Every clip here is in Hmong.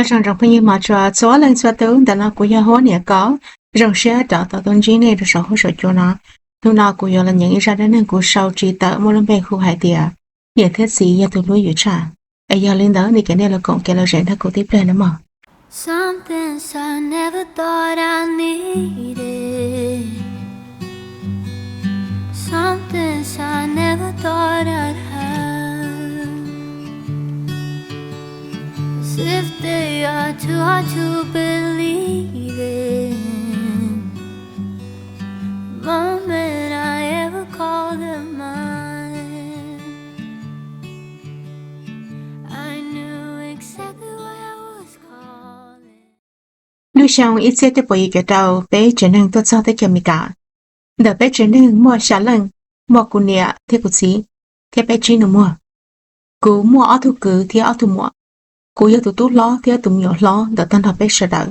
Nyob zoo tsoom phooj ywg mog, txhua leej txhua tus, ntawm no kuv yog Huab Niam Kaus, zoo siab rov tau tuaj ntsib nej rau saum huab saum cua no. Hnub no kuv yuav los nyeem ib zaj dab neeg kuv sau tsis tawm muaj lub npe hu hais tias niam thiab txiv yog tus hlub yus tshaj. Es yog li ntawd nej cia li los koom kev lom zem nrog kuv tib pliag nawb mog. Some things I never thought I needed. Some things I never thought I'd have. As if they are too hard to believe in. The moment I ever called them mine, I knew exactly what I was calling. Lub xyoo ib txhiab cuaj puas yim caum rau, peb tsev neeg tuaj txog teb chaws Amelikas. Ntawm peb tsev neeg muaj xya leej, muaj kuv niam thiab kuv txiv, thiab peb tsib nus muag. Kuv muaj ob tug kwv thiab ob tug muam. Kuv yog tus tub hlob thiab tus me nyuam hlob ntawm tag nrho peb sawv daws.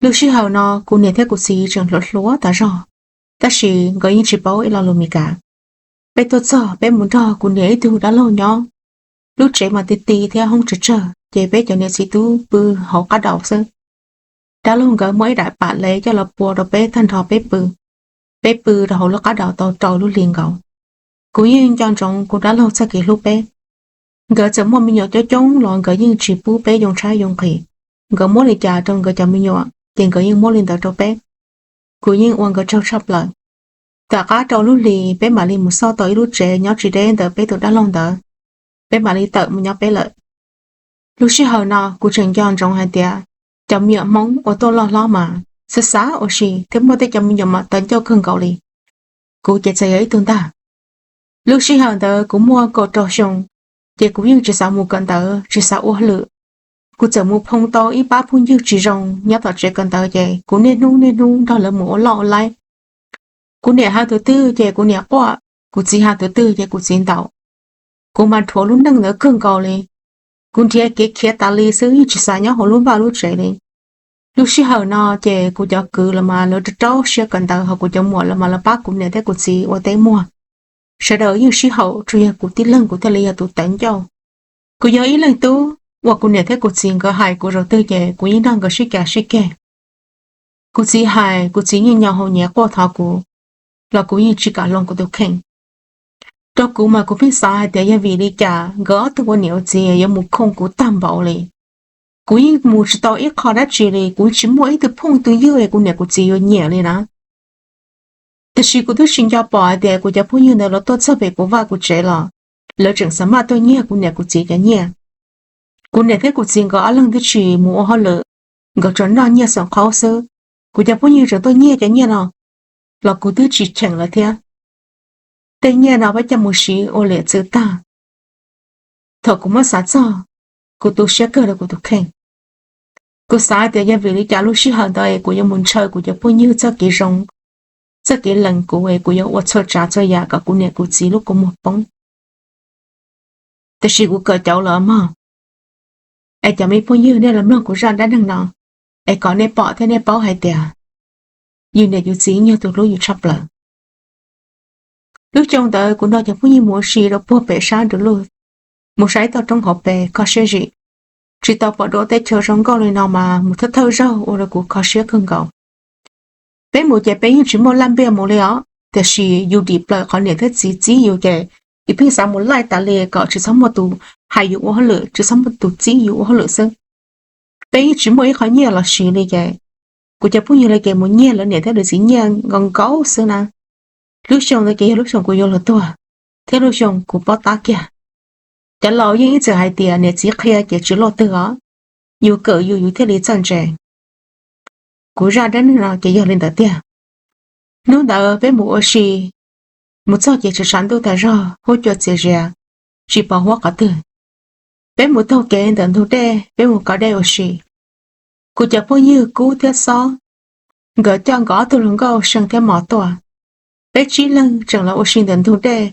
Lub sij hawm no kuv niam thiab kuv txiv tseem hluas hluas tas zog, tab sis nkawd yeej tsis paub ib lo lus Meskas. Peb tuaj txog peb mus nrog kuv niam ib tug dab laug nyob. Lub tsev mas ti ti thiab hoob tsawg tsawg, ces peb cov niam txiv tub pw hauv qab daus xwb. Dab laug nkawd muaj ib daim pam lev coj los pua rau peb tag nrho peb pw. Peb pw rau hauv lub qab daus tau rau lub hlis nkaus. Kuv yeej nco ntsoov kuv dab laug txoj kev hlub peb. Nkawd txawm muaj me nyuam coob coob los nkawd yeej tsis pub peb yoo tshaib yoo nqhis. Nkawd muab li cas rau nkawd cov me nyuam, ces nkawd yeej muab li ntawd rau peb. Kuv yeej ua nkawd tsaug tshaj plaws. Tom qab rau lub hlis peb mam li mus xauj tau ib lub tsev nyob tsis deb ntawm peb tus dab laug ntawd, peb mam li tawm mus nyob peb lawm. Lub sij hawm no kuv tseem nco ntsoov hais tias cov me nyuam Hmoob uas tuaj loj hlob mas xav xav ua si thiab muaj tej cov me nyuam mas tawv ncauj kawg nkaus li. Kuv ces txawm yog ib tug ntag. Lub sij hawm ntawd kuv muaj kaum rau xyoo, ces kuv yeej tsis xav mus kawm ntawv, tsis xav ua hauj lwm. Kuv txawm mus phoo tau ib pab phooj ywg tsis zoo nyob tom tsev kawm ntawv, ces kuv niaj hnub niaj hnub nrog lawv mus ua loj ua laib. Kuv niam hais tus twg ces kuv niam quaj, kuv txiv hais tus twg ces kuv txiv ntaus. Kuv mas dhuav lub neej ntawd kawg nkaus li. Kuv nrhiav kev khiav tas li xwb, yeej tsis xav nyob hauv lub vaj lub tsev li. Lub sij hawm no ces kuv cov kwv los mas lawv rau rau siab kawm ntawv, ho kuv cov muam los mas lawv pab kuv niam thiab kuv txiv ua teb muag. Sawv daws yeej sib haum, tsuas yog kuv tib leeg kuv thiaj li yog tus tawv ncauj. Kuv yog ib leeg tub uas kuv niam thiab kuv txiv nkawd hais kuv zaum twg ces kuv yeej nrog nkawd sib cav sib ceg. Kuv txiv hais, kuv txiv yeej nyo hau nyiav quaj thov kuv, los kuv yeej tsis kam hloov kuv tus kheej. Rau kuv mas kuv pheej xav hais tias yog vim li cas nkawd ob tug ua niam ua txiv yuav mus khooj kuv tag npaum li. Kuv yeej mus tsis tau ib qho dab tsi li, kuv tsis muaj ib tug phooj tus ywg es kuv niam kuv txiv yuav nyiam li na. Tiam sis kuv twb tsis nco pom hais tias kuv cov phooj ywg ntawd lawv tuaj txog pem kuv vaj kuv tsev los lawv tseem xav maj tuaj nyiag kuv niam kuv txiv cov nyiaj. Kuv niam thiab kuv txiv nkawd ob leeg twb tsis mus ua hauj lwm, nkawd tsuas noj nyiaj xoom qhaub xwb. Kuv cov phooj ywg tseem tuaj nyiag cov nyiaj no, los kuv twb tsis cheem lawv thiab. Tej nyiaj no peb coj mus siv ua liam txwv tag. Thaum kuv muab xav txog, kuv tu siab kawg rau kuv tus kheej. Kuv xav tias yog vim li cas lub sij hawm ntawd es kuv yuav mus ntshaw kuv cov phooj ywg txoj kev zoo, txoj kev lees kuv es kuv yuav ua txhua tsav txhua yam kom kuv niam kuv txiv lub kua muag poob. Tiam sis kuv kawm cauv lawm mog. Es cov me phooj ywg nej los mloog kuv zaj dab neeg no, es kom nej pom thiab nej paub hais tias yus niam yus txiv yog tus hlub yus tshaj plaws. Lub xyoo ntawd kuv nrog cov phooj ywg mus ua si rau puag pem sab nrug luj, mus saib toj roob hauv pes kho siab zim. Tsis tau pom dua teb chaws zoo nkauj li no mas mus thawj thawj zaug ua rau kuv kho siab kawg nkaus. Peb mus ces peb yeej tsis muaj laj npiaj mus li os, tiam sis yus dim plaws qhov niam thiab txiv txib yus ces yus pheej xav mus laij tas li kom tsis txhob muaj tus hais yus ua hauj lwm, tsis txhob muaj tus txib yus ua hauj lwm xwb. Peb yeej tsis muaj ib qho nyiaj los siv li ces kuv cov phooj ywg li ces mus nyiag lawv niam thiab lawv txiv nyiaj nkaus nkaus xwb na. Lub xyoo ntawd ces yog lub xyoo kuv yuav luag tuag, thiab lub xyoo kuv pob tab kiag. Cov laus yeej ib txwm hais tias niam txiv qhia ces tsis luaj twg os, yus kawm yus yus thiaj li txawj ntse. Kuv zaj dab neeg no ces yog li ntawd tiag. Hnub ntawd peb mus ua si, mus txog ces tsaus ntuj tas zog, huab cua txias zias, tsis pom huab qhov twg. Peb mus taug kev ntawm ntug dej, peb mus kov dej ua si. Kuv cov phooj ywg Kub thiab Xob, nkawd coj nkawd ob tug hluas nkauj See thiab Mos tuaj. Peb tsib leeg tseem los ua si ntawm ntug dej.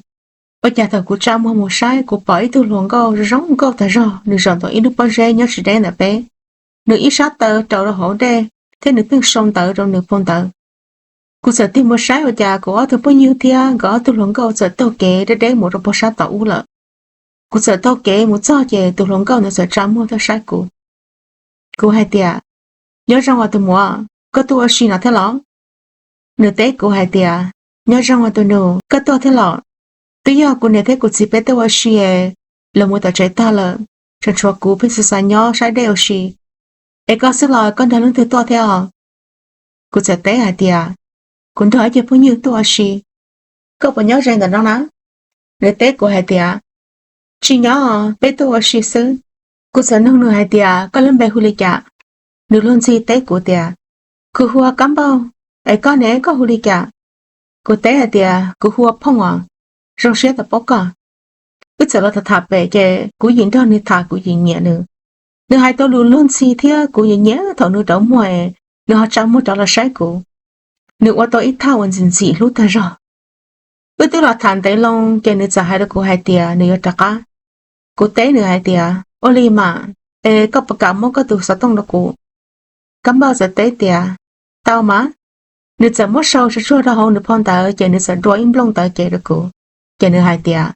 Ua cas thaum kuv tsa muag mus saib, kuv pom ib tug hluas nkauj zoo nkauj tag zog, nws zaum ntawm ib lub pob zeb nyob tsis deb ntawm peb. Nws ib sab taw rau rau hauv dej, thiab nws pheej sau ntawv rau nws phau ntawv. Kuv txawm tig mus saib ua cas kuv ob tug phooj ywg thiab nkawd ob tug hluas nkauj txawm taug kev deb deb mus rau puag sab tom ub lawm. Kuv txawm taug kev mus txog ces tus hluas nkauj ntawd txawm tsa muag tuaj saib kuv. Kuv hais tias, nyob zoo os tus muam, koj tuaj ua si no thiab los? Nws teb kuv hais tias, nyob zoo os tus nus, koj tuaj thiab los? Twb yog kuv niam thiab kuv txiv peb tuaj ua si, lawv mus tom tsev tag lawm, tseem tshuav kuv pheej xav xav nyob saib dej ua si. Es koj xwb los koj nrog leej twg tuaj thiab os? Kuv txawm teb hais tias, kuv nrog ib co phooj ywg tuaj ua si. Koj puas nyob ze ntawm no na? Nws teb kuv hais tias, tsis nyob, peb tuaj ua si xwb. Kuv txawm nug nws hais tias, koj lub npe hu li cas? Nws luag ntxhi teb kuv tias, kuv hu ua Kab Npauj, es koj ne, koj hu li cas? Kuv teb hais tias, kuv hu ua Phooj os, zoo siab tau paub koj. Wb txawm los tham tham pem ces kuv yim nrog nws tham, kuv yim nyiam nws. Nws hais tau lus luag ntxhi thiab kuv nyiam nyiam thaum nws rauv muag, nws ho tsa muag rov los saib kuv. Nws ua tau ib thaj uas ntxim ntxim hlub tag zog. Wb twb los tham ntev loo ces nws txawm hais rau kuv hais tias nws yuav rov qab. Kuv teb nws hais tias, ua li mas, es koj puas kam muab koj tus xov tooj rau kuv? Kab Npauj txawm teb tias, tau mas. Nws txawm muab sau tsuag tsuag rau hauv nws phau ntawv ces nws txawm dua ib nplooj ntawv cev rau kuv, ces nws hais tias,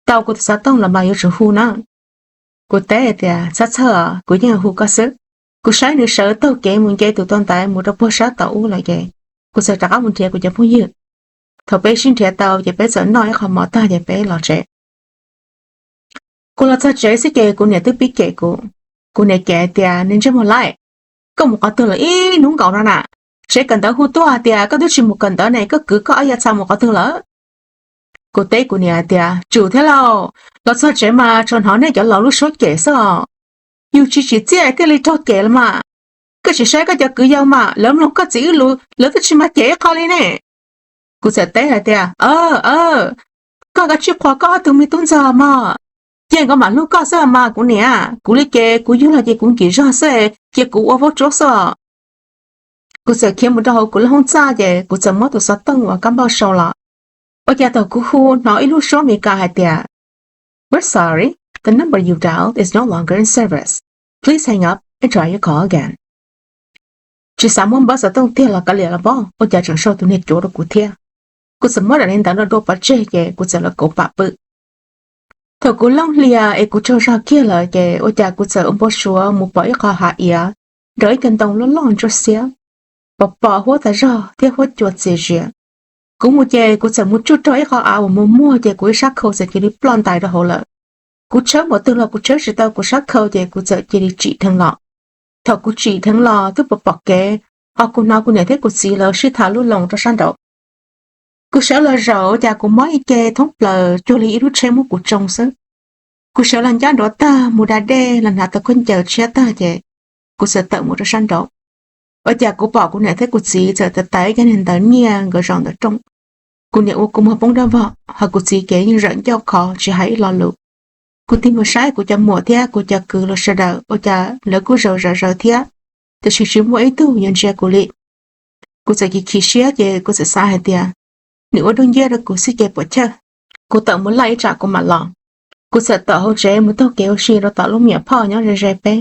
tau kuv tus xov tooj los mas yuav tsum hu na. Kuv teb tias, txhob txhawj os, kuv yeej hu koj xwb. Kuv saib nws sawv taug kev mus nce tus tau ntaiv mus rau puag sab tom ub lawm ces kuv txawm rov qab mus nrhiav kuv cov phooj ywg. Thaum peb sib nrhiav tau ces peb txawm noj ib qho mov tag ces peb los tsev. Kuv los txog tsev xwb ces kuv niam twb pib cem kuv. Kuv niam cem tias, niag ntsej muag laib, koj mus qhov twg lawm ib hnub nkaus no na? Tsev kawm ntawv hu tuaj hais tias koj twb tsis mus kawm ntawv ne, koj kwv koj ob yav txha mus qhov twg lawm? Kuv teb kuv niam hais tias, tsum thiab lauj, los txog tsev mas tsuas hnov nej cov laus lub suab cem xwb os. Yus tsis tsim txiaj thiaj li raug cem los mas. Koj tsis saib koj cov kwv yau mas lawv mloog koj txiv wb lus lawv twb tsis mag cem ib qho li ne. Kuv txawm teb hais tias, koj kav tsij qhuas koj ob tug me tub ntxawg mog, cia nkawd mam hlub koj xwb mas kuv niam, kuv li ces kuv yug los ces kuv nkim zog xwb, cia kuv ua vaub tsuab xwb os. Kuv txawm khiav mus rau hauv kuv lub hoob txaj ces kuv txawm muab tus xov tooj uas Kab Npauj sau los. Ua cas thaum kuv hu hnov ib lub suab Meskas hais tias, we're sorry, the number you dialed is no longer in service. Please hang up and try your call again. Tsis xav muab npawb xov tooj tiag los kav liam los pob, ua cas tseem sau tus niag cuav rau kuv thiab. Kuv txawm muab daim niag ntawv no dua pov tseg ces kuv txawm los kauv pam pw. Thaum kuv looj hlias es kuv tsaug zog kiag lawm ces ua cas kuv txawm ua npau suav mus pom ib qho hav iav nrog ib co ntoo loj loj ntsuab xiab, pom pom huab tas zog thiab huab cua txias zias. Kuv mus ces kuv txawm mus tsuj raug ib qho av uas muag muag ces kuv ib sab khau txawm cia li ploj ntais rau hauv lawm. Kuv tshawb npaum twg los kuv tshawb tsis tau kuv sab khau ces kuv txawm cia li tsim dheev los. Thaum kuv tsim dheev los twb pom pom kev, ho kuv hnov kuv niam thiab kuv txiv lawv sib tham lub loos rau sab nraud. Kuv sawv los zaum ua cas kuv mob ib ce thoob plaws cuag li ib lub tsheb muab kuv tsoo xwb. Kuv sawv los ncab nruav tag mus da dej los hnav tau khaub ncaws tshiab tag ces kuv txawm tawm mus rau sab nraud. Ua cas kuv pom kuv niam thiab kuv txiv txawm tav tav ib co niag ntawv nyiaj nkawd zaum ntawm rooj. Kuv niam ua kua muag poob dawb vog, ho kuv txiv ces yeej zawm ncauj khov tsis hais ib lo lus. Kuv tig mus saib kuv cov muam thiab kuv cov kwv los sawv daws ua cas lawv kuj zaum zawm zaws thiab, tiam sis tsis muaj ib tug yuav ntsia kuv li. Kuv txawm chim chim siab ces kuv txawm xav hais tias, nws ua dub nciab rau kuv xwb ces puas chawj, kuv tawm mus laj ib tsam kuv mam los. Kuv txawm tawm hauv tsev mus taug kev ua si rau tom lub me nyuam phoj nyob ze ze peb.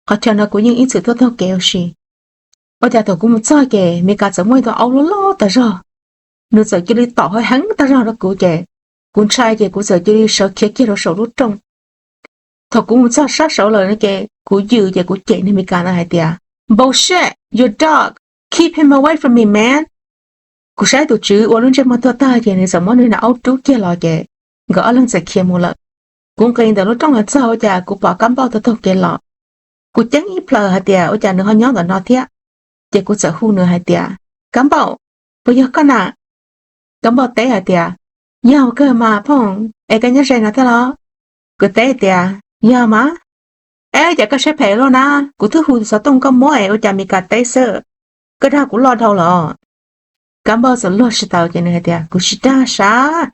Qhov chaw no kuv yeej ib txwm tuaj taug kev ua si. Ua cas thaum kuv mus txog ces Meskas txawm muaj ib tug aub loj loj tas zog, nws txawm cia li tom heev heev tas zog rau kuv ces kuv ntshai ces kuv txawm cia li sawv khiav kiag rau saum lub rooj. Thaum kuv mus txog sab saud lawm no ces kuv yws ces kuv cem niag Meskas ntawd hais tias, bullshit, your dog, keep him away from me, man. Kuv saib tus tswv ua lub ntsej muag tuag tag ces nws txawm muab nws niag aub rub kiag los ces nkawd ob leeg txawm khiav mus lawm. Kuv nqis ntawm lub rooj los txog ua cas kuv pom Kab Npauj taug taug kev los. Kuv ceeb ib plhaws hais tias ua cas nws ho nyob ntawm no thiab, ces kuv txawm hu nws hais tias, Kab Npauj, puas yog koj na? Kab Npauj teb hais tias, yog kawg mas Phooj, es koj nyob ze no thiab los? Kuv teb tias, yog mas. Es cas koj siab phem luaj na, kuv twb hu tus xov tooj koj muab es ua cas Meskas teb xwb, koj dag kuv loj dhau los? Kab Npauj txawm luag tsis taus ces nws hais tias, kuv tsis dag sav,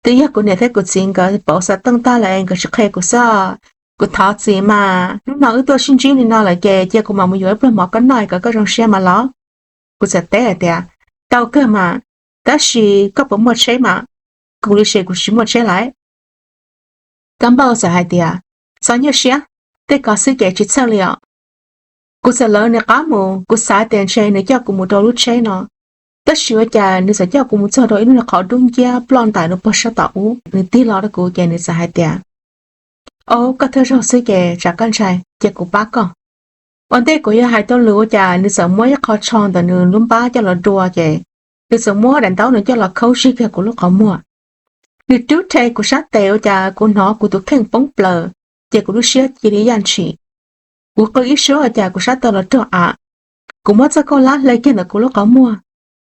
twb yog kuv niam thiab kuv txiv nkawd pauv xov tooj tag lawm es nkawd tsis qhia kuv xwb. Kuv thov txim mas, hnub no wb tuaj sib ntsib li no lawm ces cia kuv mam mus yuav ib pluag mov koj noj es kom koj zoo siab mas los. Kuv txawm teb hais tias, tau kawg mas, tab sis koj puas muaj tsheb mas? Kuv li ces kuv tsis muaj tsheb lawm. Kab Npauj txawm hais tias, txhob nyuaj siab, tej ko xwb ces tsis txhawj li os. Kuv txawm lawv nws qab mus, kuv xav tias ntshe nws coj kuv mus rau lub tsheb no, tab sis ua cas nws txawm coj kuv mus txog rau ib lub qhov dub nciab ploj ntais rau puag sab tom ub. Nws tig los rau kuv ces nws txawm hais tias, au, koj thawj zaug xwb ces tsam koj ntshai, cia kuv pab koj. Ua ntej kuv yuav hais tau lus ua cas nws txawm muab ib qho tsho ntawm nws lub npab coj los dua ces nws txawm muab daim ntaub no coj los khaub zig kiag kuv lub qhov muag. Nws rub rhe kuv sab tes ua cas kuv hnov kuv tus kheej poob plaws, ces kuv lub siab cia li yaj ntshis. Kuv qw ib suab ua cas kuv sab taw los rog av. Kuv muab txoj kauj lab hle kiag ntawm kuv lub qhov muag,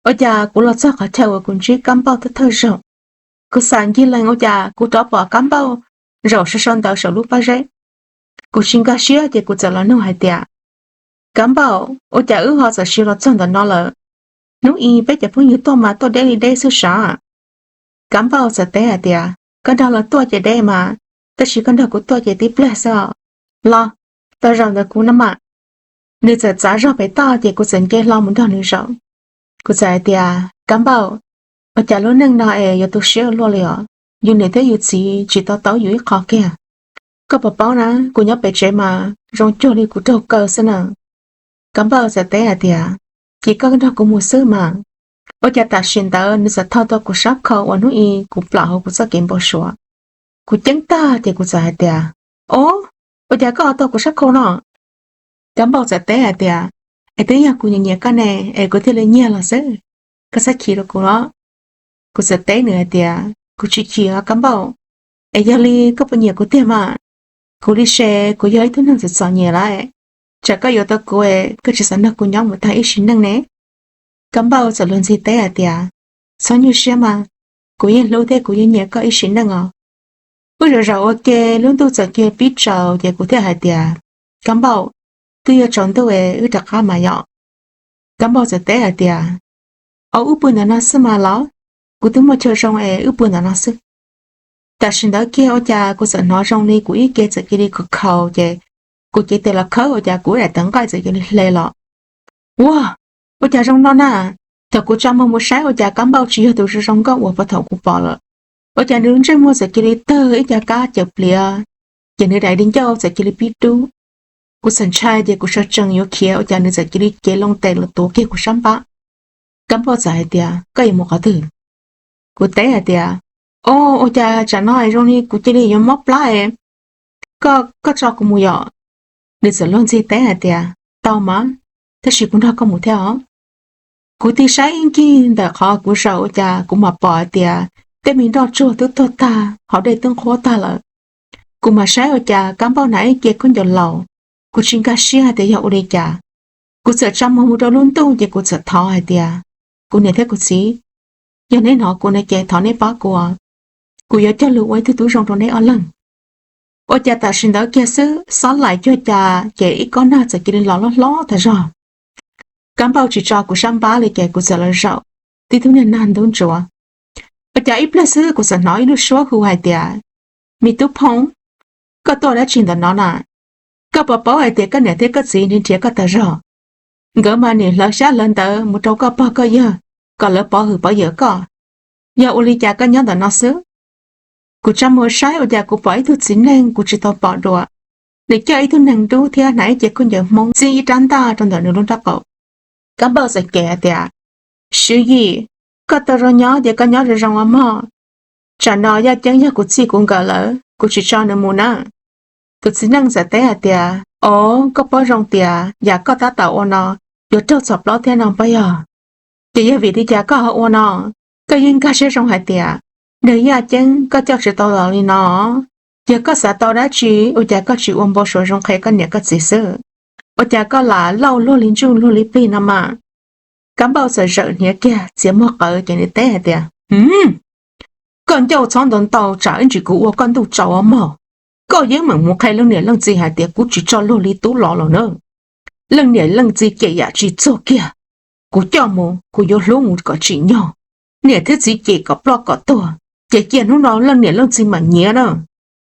ua cas kuv los txog qhov chaw uas kuv ntsib Kab Npauj thawj thawj zaug. Kuv xam ncig lees ua cas kuv rov pom Kab Npauj zaum sawv sau ntawv saum lub pob zeb. Kuv tsis nkag siab ces kuv txawm los nug hais tias, Kab Npauj, ua cas wb ho txawm sim los txog ntawm no lawm? Hnub i peb cov phooj ywg tuaj mas tuaj deb li deb xwb sav. Kab Npauj txawm teb hais tias, Koj nrog lawv tuaj ces deb mas, tab sis koj nrog kuv tuaj ces tib pliag xwb os. Los, tau zaum ntawm kuv no mas. Nws txawm txav zog pem toj ces kuv txawm nce hlo mus nrog nws zaum. Kuv txawm hais tias, Kab Npauj, ua cas lub neej no es yuav tu siab ua luaj li os? Yus niam thiab yus txiv tsis tau tau yus ib qho kiag. Koj puas paub na, kuv nyob pem tsev mas zoo cuag li kuv raug kaw xwb na. Kab Npauj txawm teb hais tias, Ces koj nrog kuv mus xwb mas. Ua cas tam sim ntawd nws txawm thau tau kuv sab khau uas hnub i kuv plam hauv kuv txoj kev npau suav. Kuv ceeb tag ces kuv txawm hais tias, Ob, ua cas koj ho tau kuv sab khau no? Kab Npauj txawm teb hais tias, Es twb yog kuv nyiam nyiam koj ne es kuv thiaj li nyiag los xwb. Koj txhob chim rau kuv os. Kuv txawm teb nws hais tias, Kuv tsis chim os Kab Npauj. Es yog li koj puas nyiam kuv tiag mas? Kuv li se kuv yog ib tug neeg txom txom nyem lawm, tsam koj yuav tau kuv es koj tsis xav nrog kuv nyob mus tag ib sim neej ne? Kab Npauj txawm luag ntxhi teb hais tias, Txhob nyuaj siab mas, kuv yeej hlub thiab kuv yeej nyiam koj ib sim neej os. Wb zaum zaum ua ke lub ntuj txawm cia pib tsaus ces kuv thiaj hais tias, Kab Npauj, twb yuav tsaus ntuj es wb rov qab mas yom. Kab Npauj txawm teb hais tias, Au, wb pw ntawm no xwb mas los, kuv twb muaj chaw zoo es wb pw ntawm no xwb. Tam sim ntawd kiag ua cas kuv txawm hnov zoo li kuv ib ke txawm cia li khaus khaus ces kuv cev tes los khawb ua cas kuv ib daim tawv nqaij txawm cia li hle los. Ua, ua cas zoo no na? Thaum kuv tsa muag mus saib ua cas Kab Npauj tsis yog tus zoo zoo nkauj uas puag thaum kuv pom lawm. Ua cas nws lub ntsej muag txawm cia li tawg ib co kab caws pliav, ces nws daim di ncauj txawm cia li pib dub. Kuv txawm ntshai ces kuv sawv tsees yuav khiav ua cas nws txawm cia li cev loo tes los tuav kiag kuv sab npab. Kab Npauj txawm hais tias, Koj yuav mus qhov twg? Kuv teb hais tias, O, ua cas tsam no zoo li kuv cia li yuav mob plab es, koj, koj tso kuv mus yom. Nws txawm luag ntxhi teb hais tias, Tau mas, tab sis kuv nrog koj mus thiab os. Kuv tig saib ib ncig ntawm qhov kuv zaum ua cas kuv mam pom hais tias tej me nroj tsuag twb tuag tag, hauv dej twb nqhuab tag lawm. Kuv mam saib ua cas Kab Npauj hnav ib ce khaub ncaws laus, kuv tsis nkag siab hais tias yog ua li cas. Kuv txawm tsa muag mus rau lub ntuj ces kuv txawm thov hais tias, Kuv niam thiab kuv txiv, yog neb hnov kuv no ces thov neb pab kuv, kuv yuav cog lus ua ib tug tub zoo rau neb ob leeg. Ua cas tam sim ntawd kiag xwb xob laim cuag cas ces ib kob nag txawm cia li los loj hlob tag zog. Kab Npauj tsis tso kuv sab npab li ces kuv txawm los zaum tib tug niag nag ntub ntsuav. Ua cas ib pliag xwb kuv txawm hnov ib lub suab hu hais tias, Me tub Phoo, koj tuaj dab tsi ntawm no na? Koj puas paub hais tias koj niam thiab koj txiv nrhiav koj tag zog? Nkawd mas nim hlawv xyab hlawv ntawv mus rau koj pog koj yawg kom lawv pov hwm pov yawm koj. Yog ua li cas koj nyob ntawm no xwb? Kuv tsa muag saib ua cas kuv pom ib tug txiv neej kuv tsis tau pom dua. Nws coj ib tug neeg dub thiab hnav ib ce khaub ncaws Hmoob txib ib rab ntaj rau ntawm nws lub nraub qaum. Kab Npauj txawm cem hais tias, Swv Yim, koj tau zoo nyob ces koj nyob zoo zoo os mog. Tsam no yaj ceeb yog kuv txij kuv nkawm lawm, kuv tsis tso nws mus na. Tus txiv neej txawm teb hais tias, Os, koj paub zoo tias yam koj tab tom ua no yuav raug txhom plaub thiab no pob yog? Ces yog vim li cas koj ho ua no? Koj yeej nkag siab zoo hais tias nws yaj ceeb koj coj tsis tau los li no. Yog koj xav tau dab tsi ua cas koj tsis ua npau suav zoo qhia koj niam koj txiv xwb? Ua cas koj lam lauj luag li ntsuj luag li plig no mas? Kab Npauj txawm zawm hniav kiag txiav muag qawv ces nws teb hais tias, Hwm, koj ncauj txhob ntau ntau tsam ib ntsis kuv ua koj ntuj tsaus os mog. Koj yeej meem mus qhia leej niam leej txiv hais tias kuv tsis tso luag li tub los lawm na. Leej niam leej txiv cem yam tsis txog kiag. Kuv coj mus kuv yuav hlub mus kom tsim nyog. Niam thiab txiv cem kom ploj kom tuag ces cia hnub no leej niam leej txiv mam nyiav na.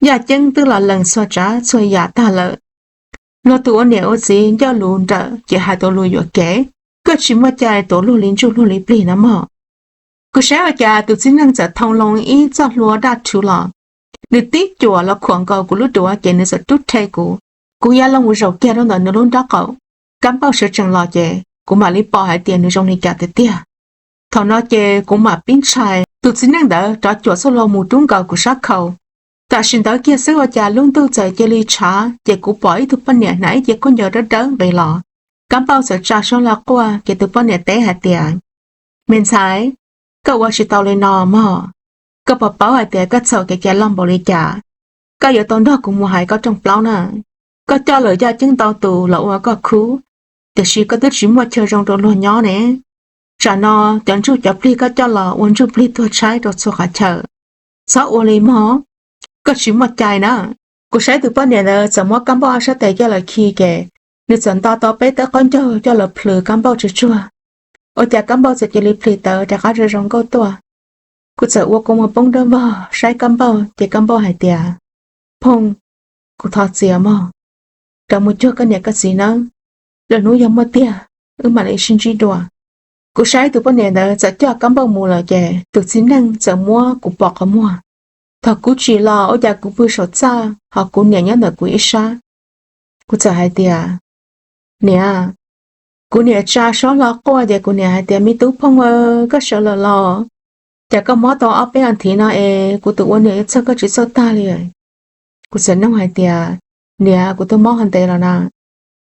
Yaj ceeb twb los lees txhua tsav txhua yam tag lawm. Luag tus ua niam ua txiv ncauj lus nrawm ces hais tau lus yuam kev. Koj tsis muaj cai tuav luag li ntsuj luag li plig no mog. Kuv saib ua cas tus txiv neej txawm thoo loo ib txoj hlua daj rhuv los. Nws tib cuam los khuam nkaus kuv lub duav ces nws txawm rub rhe kuv. Kuv ya loo mus zaum kiag rau ntawm nws lub nraub qaum. Kab Npauj sawv tsees los ces kuv mam li pom hais tias nws zoo li cas tiag tiag. Thaum no ces kuv mam pib ntshai tus txiv neej ntawd rov cuam txoj hlua mus rub nkaus kuv sab khau. Tam sim ntawd kiag xwb ua cas lub ntuj txawm cia li tshav, ces kuv pom ib tug poj niam hnav ib ce khaub ncaws dawb dawb nqis los. Kab npauj txawm tsa suab hlo quaj, ces tus poj niam teb hais tias, me ntxhais, koj ua tsis tau li no mog. Koj puas paub hais tias koj txhaum kev cai loj npaum li cas? Koj yuav tau nrog kuv mus hais koj rooj plaub na. Koj coj lawm caj ceeb ntau tus los ua koj khub, tiam sis koj twb tsis muaj chaw zoo rau luag nyob ne. Tsam no cov ntsuj cov plig koj coj los ua ntsuj plig tuag tshaib rau txhua qhov chaw. Txhob ua li mog, koj tsis muaj cai na. Kuv saib tus poj niam ntawd txawm muab kab npauj ob sab tes coj lawm khi, ces nws txawm nto tau peb tawb qaub ncaug coj los plhws kab npauj tsuag tsuag. Ua cas kab npauj txawm cia li plhis tawv rov qab zoo zoo nkauj tuaj. Kuv txawm ua kua muag poob dawb vog saib kab npauj, ces kab npauj hais tias, phooj, kuv thov txim mog. Rov mus cuag koj niam koj txiv nawb, lwm hnub yog muaj tiag wb mam li sib ntsib dua. Kuv saib tus poj niam ntawd txawm coj kab npauj mus lawm, ces tus txiv neej txawm muab kuv pom qhov muag. Thaum kuv tsim los ua cas kuv pw saum txaj ho kuv niam nyob ntawm kuv ib sab. Kuv txawm hais tias, niam, kuv niam tsa suab hlo quaj, ces kuv niam hais tias, me tub phooj, koj sawv lawm los? Cas koj mob tau ob peb as thiv no es kuv tus ua niam yuav txog koj tsis txog tag li. Kuv txawm nug hais tias, niam, kuv twb mob ho ntev los na.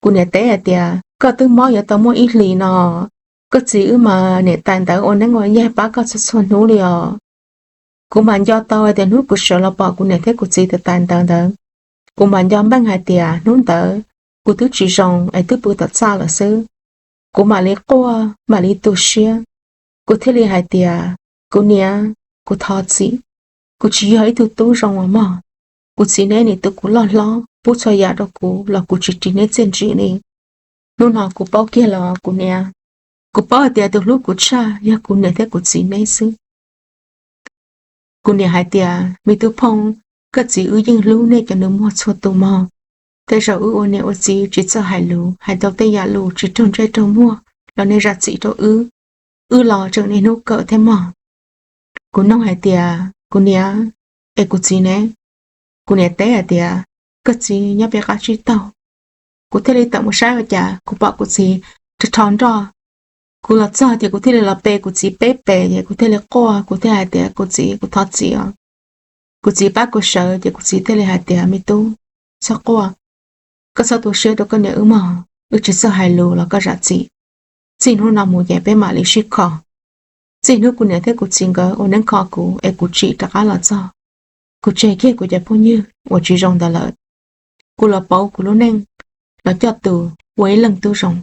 Kuv niam teb hais tias, koj twb mob yuav tau muaj ib hlis no, koj txiv wb mas niam tais ntawd ua neeb ua yaig pab koj txhua txhua hnub li os. Kuv mam nco tau hais tias hnub kuv sawv los pom kuv niam thiab kuv txiv tais tais ntawd ntawd, kuv mam nco npeej hais tias hnub ntawd kuv twb tsis zoo es twb pw tom txaj lawm xwb. Kuv mam li quaj mam li tu siab, kuv thiaj li hais tias, kuv niam, kuv thov txim, kuv tsis yog ib tug tub zoo os mog. Kuv txiv neb nim tu kuv loj hlob pub txhua yam rau kuv los kuv tsis ris neb txiaj ntsim li. Hnub no kuv paub kiag los kuv niam, kuv paub hais tias tus hlub kuv tshaj yog kuv niam thiab kuv txiv neb xwb. Kuv niam hais tias, me tub phooj, koj txiv wb yeej hlub nej cov nus muag txhua tus mog. Tej zaum wb ua niam ua txiv tsis txawj hais lus, hais tau tej yam lus tsis raug ntsej raug muag los nej zam txim rau wb, wb los tseem niaj hnub kawm thiab mog. Kuv nug hais tias, kuv niam, es kuv txiv ne? Kuv niam teb hais tias, koj txiv nyob pem qab tsib taug. Kuv thiaj li tawm mus saib ua cas kuv pom kuv txiv rho rho nroj. Kuv los txog ces kuv thiaj li los pe kuv txiv peb pes, ces kuv thiaj li quaj, kuv thiaj hais tias, kuv txiv, kuv thov txim os. Kuv txiv pab kuv sawv, ces kuv txiv thiaj li hais tias, me tub, txhob quaj, koj txhob tu siab rau koj niam wb mog, wb tsis txawj hais lus los koj zam txim. Txij hnub no mus ces peb mam li sib kho. Txij hnub kuv niam thiab kuv txiv nkawd ua neeb kho kuv es kuv tsim rov qab los txog, kuv tseg kiag kuv cov phooj ywg uas tsis zoo ntawd lawm. Kuv los pauv kuv lub neej, los coj tus ua ib leej tub zoo.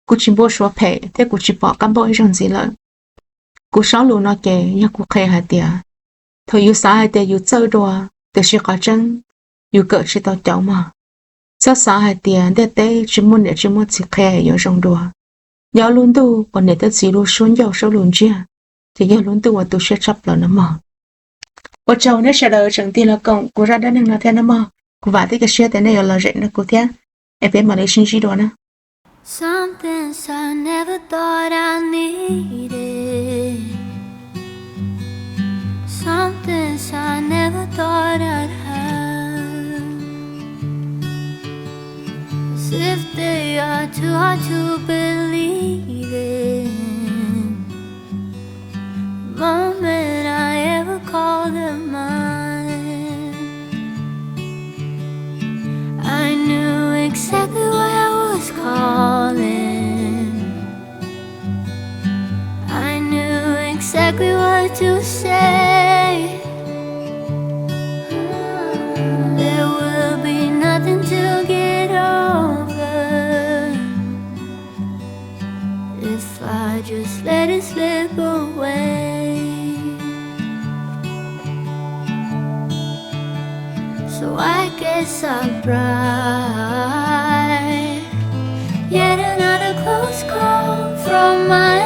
Kuv tsis npau suav phem thiab kuv tsis pom kab npauj ib zaug ntxiv lawm. Kuv saub lus no ces yog kuv qhia hais tias, thaum yus xav hais tias yus txawj dua, tiam sis qhov tseeb yus kawm tsis tau cauv mog. Txhob xav hais tias ntiaj teb tsis muaj niam tsis muaj txiv qhia yuav zoo dua. Nyob lub ntuj uas niam thiab txiv lub suab ncauj suab lus ntsiag, ces yog lub ntuj uas tu siab tshaj plaws no mog. Ua tsaug nej sawv daws tseem tig los koom kuv zaj dab neeg no thiab nawb mog. Kuv vam thiab cia siab tias nej yuav lom zem nrog kuv thiab, es peb mam li sib ntsib dua na. Some things I never thought I needed. Some things I never thought I'd have. As if they are too hard to believe in. The moment I ever called them mine, I knew exactly what I was calling. I knew exactly what to say. There will be nothing to get over if I just let it slip away. So I guess I'll bribe yet another close call from my